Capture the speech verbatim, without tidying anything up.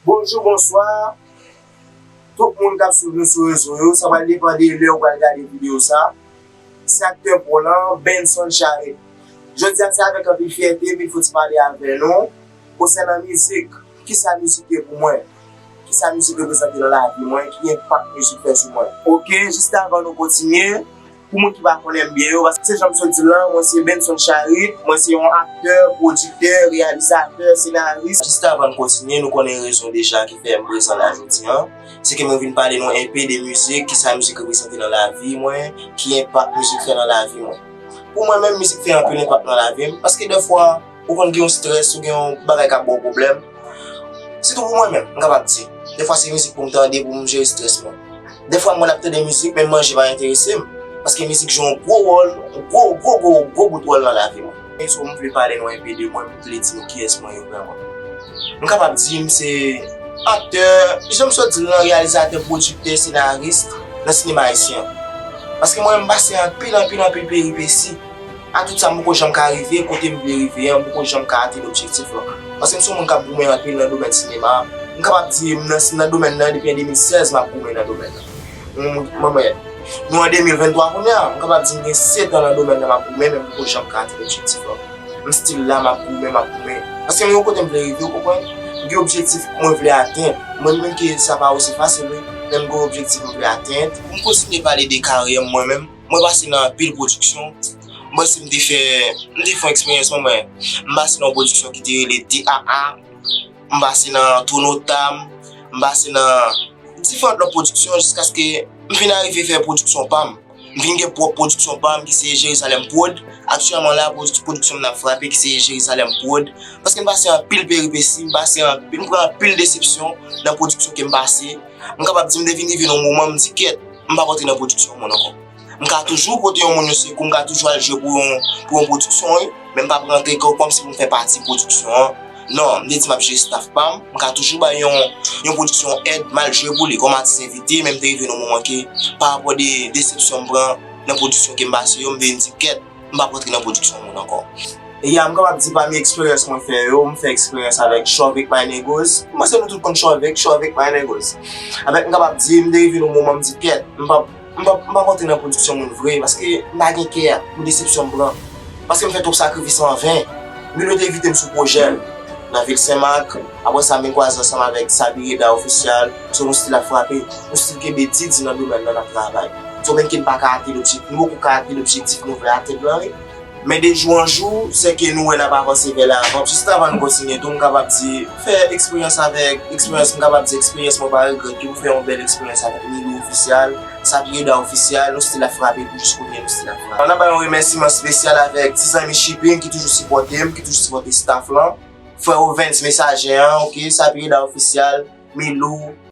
Bonjou, bonswa. Tout moun k ap swiv nou sou rezo yo, sa pral depann de lè ou pral gade videyo sa. Se aktè pwòl lan, Benson Charette. Jodi a, se avèk anpil fyète m vin fouti pale avè nou konsènan mizik. Kisa mizik ye pou mwen? Kisa mizik reprezante nan lavi mwen? Ki enpak mizik fè sou mwen? Oke, jis avan nou kontinye, pou moun ki pa konnen m byen yo, paske se jan m sot di l lan, mwen se Benson Charette, mwen se yon aktè, pwodiktè, reyalizatè, senaris. Jis avan n kontinye, nou konnen rezon deja ki fè m prezan la jodi a. Se ke mwen vin pale nou enpe de mizik, kisa mizik reprezante nan lavi mwen, ki enpak mizik fè nan lavi mwen. Pou mwen menm, mizik fè anpil enpak nan lavi m, paske dèfwa, ou konn gen yon strès, ou gen yon bagay k ap ba w pwoblèm. Sitou pou mwen menm, m kapab di. Dèfwa se mizik pou m tande, pou m jere strès mwen. Dèfwa m konn ap tande mizik, men manje pa enterese m. Paske mizik jwe yon gwo wòl, yon gwo, gwo, gwo, gwo bout wòl nan lavi mwen. Men si m vle pale nou enpe de mwen, m vle di nou kiyès mwen ye vrèman. M kapab di m se aktè, jan m sot di l lan, reyalizatè, pwodiktè, senaris nan sinema ayisyen an. Paske mwen, m pase anpil, anpil, anpil peripesi. A tout sa, m poko janm ka rive kote m vle rive an, m poko janm ka atenn objektif lan. Paske m se yon moun k ap goumen anpil nan domèn sinema. M kapab di m nan, nan domèn nan depi an de mil sèz m ap goumen nan domèn nan. M, m, mwen, nou an de mil venntwa kounye a, m kapab di m gen sèt an nan domèn nan m ap goumen, men m poko janm ka atenn objektif lan. M still la, m ap goumen, m ap goumen. Paske m gen yon kote m vle rive, ou konprann? M gen objektif mwen vle atenn. Mwen menm ke sa pa osi fasil, wi, men m gen yon objektif m vle atenn. Pou m kontinye pale de karyè m mwen menm, mwen pase nan anpil pwodiksyon. Mwen si m te fè, m te fè yon eksperyans mwen, mwen. M pase nan yon pwodiksyon ki te rele T A A. M pase nan Tono Tam. M pase nan diferan lòt pwodiksyon jiskaske m vin arive fè pwodiksyon pa m. M vin gen pwòp pwodiksyon pa m ki se Jerizalèm Prod. Aktyèlman la, pwodi-, pwodiksyon m nan ap frape ki se Jerizalèm Prod. Paske m pase anpil peripesi, m pase anpil, m pran anpil desepsyon nan pwodiksyon ke m pase. M kapab di m te vin rive nan yon moman m di kèt, m p ap antre nan pwodiksyon moun ankò. M ka toujou pote yon moun yon sekou, m ka toujou al jwe pou yon, pou yon pwodiksyon, wi, men m p ap rantre kò-, kòmsi pou m fè pati pwodiksyon an. Non, m te di m ap jere staff pa m, m ka toujou bay yon, yon pwodiksyon èd, m al jwe pou li kòm atis envite, men m te rive nan yon moman ke, pa rapò de desepsyon m pran nan pwodiksyon ke m pase yo, m vin di kèt, m p ap rantre nan pwodiksyon moun ankò. Ya, m kapab di pami eksperyans mwen fè yo, m fè eksperyans avèk Chòvik My Negos. M panse nou tout konn Chòvik, Chòvik My Negos. Avèk m kapab di, m te rive nan yon moman m di kèt, m p ap, m p ap, m p ap antre nan pwodiksyon moun vre, paske m pa gen kè pou desepsyon m pran. Paske m fè twòp sakrifis anven. Milo te envite m sou pwojè l nan vil Senmak. Apre sa, m vin kwaze ansanm avèk Sabi Reda Ofisyal. So, nou still ap frape. Nou still kenbe didi nan domèn nan, n ap travay. So, menm ke n pa ka atenn objektif, nou poko ka atenn objektif nou vle atenn lan, wi. Men de jou an jou, sèke nou wè n ap avanse vè lavan. Jis avan n kontinye tou, m kapab di, fè eksperyans avèk, eksperyans, m kapab di eksperyans mwen pa regrèt tou, m fè yon bèl eksperyans avèk Milo Ofisyal, Sabi Reda Ofisyal, nou still ap frape pou jis kounye a, nou still ap frape. Ann ap bay yon remèsiman espesyal avèk Ti Zanmi Shipping ki toujou sipòte m, ki toujou sipòte staff lan. Frè Ovens Mesaje an, oke, Sabi Reda Ofisyal, Milou,